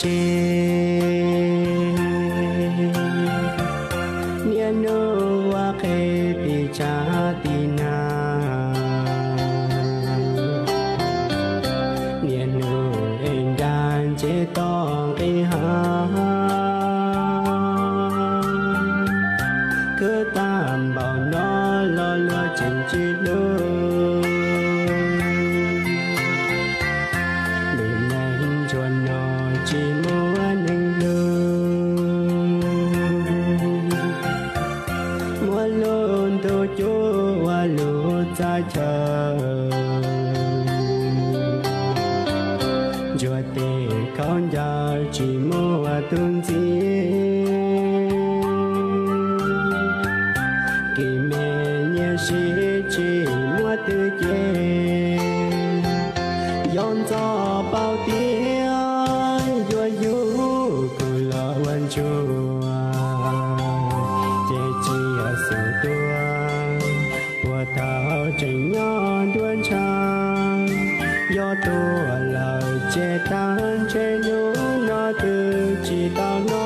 tsev. Niaj hnub ua qhev tim tsav tim nag, niaj hnub ev nra ntses toj nqis hav. Khwv tag npaum no los luag tseem tsis hlub. Lub neej ntsuag no tsis muaj neeg hlub. Muab lub ntuj cub ua lub txaj chaw, ntsuag tes khaub ncaws tsis muaj tus ntxiv. Kis me nyiaj sib tsis muaj twg ces, yog ntxov paub tias yuav yug kuv los ua ntsuag, ces tsis yog xub tuaj puag thaum tseem nyob nruab ntshav. Yog tuag lawm ces tag ntshe hnub no twb tsis tau no.